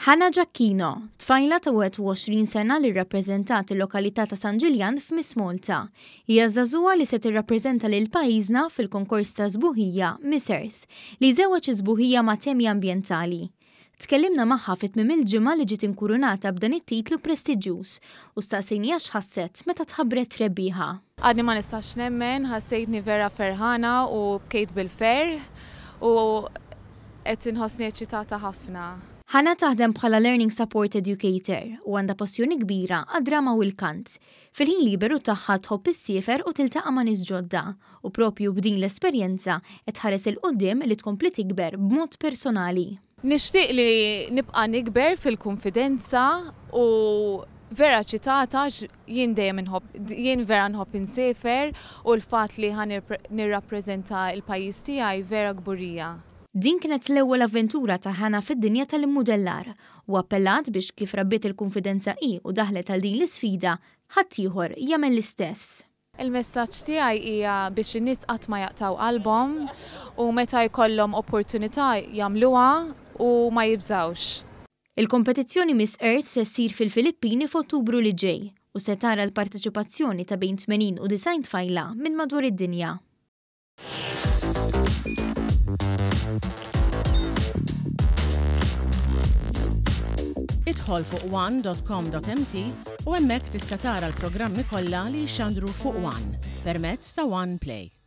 Hannah Giacchino, tfajla ta' 21 sena li rrappreżentat il-lokalità ta' San Ġiljan f'Miss Malta. Hija żagħżugħa li se tirrappreżenta lil pajjiżna fil-konkors ta' sbuħija Miss Earth, li jżewweġ is-sbuħija ma' temi ambjentali. Tkellimna magħha fi tmiem il-ġimgħa li ġiet inkurunata b'dan it-titlu prestiġjuż u staqsejniha x'ħasset meta tħabbret rebbieħa. Għadni ma nistax nemmen, ħassejtni vera ferħana u bkejt bil-ferħ u qed inħossni eċitata ħafna. Hannah taħdem bħala Learning Support Educator u għandha passjoni kbira għad-drama u l-kant. Fil-ħin liberu tagħha tħobb issiefer u tiltaqa' ma' nies ġodda u propju b'din l-esperjenza qed tħares 'il quddiem li tkompli tikber b'mod personali. Nixtieq li nibqa' nikber fil-kunfidenza u vera eċitata għax jien dejjem inħobb, jien vera nħobb insiefer u l-fatt li ħa nirrappreżenta l-pajjiż tiegħi vera kburija. Din kienet l-ewwel avventura ta' Hannah fid-dinja tal-immudellar u appellat biex kif rabbiet il-kunfidenza hi u daħlet għal din l-isfida, ħaddieħor jagħmel l-istess. Il-messaġġ tiegħi hija biex in-nies qatt ma jaqtgħu qalbhom u meta jkollhom opportunità jagħmluha u ma jibżgħux. Il-kompetizzjoni Miss Earth se ssir fil-Filippini f'Ottubru li ġej u se tara l-parteċipazzjoni ta' bejn 80 u 90 tfajla minn madwar id-dinja. Idħol fuq one.com.mt u hemmhekk tista' tara l-programmi kollha li jixxandru fuq One permezz ta' One Play.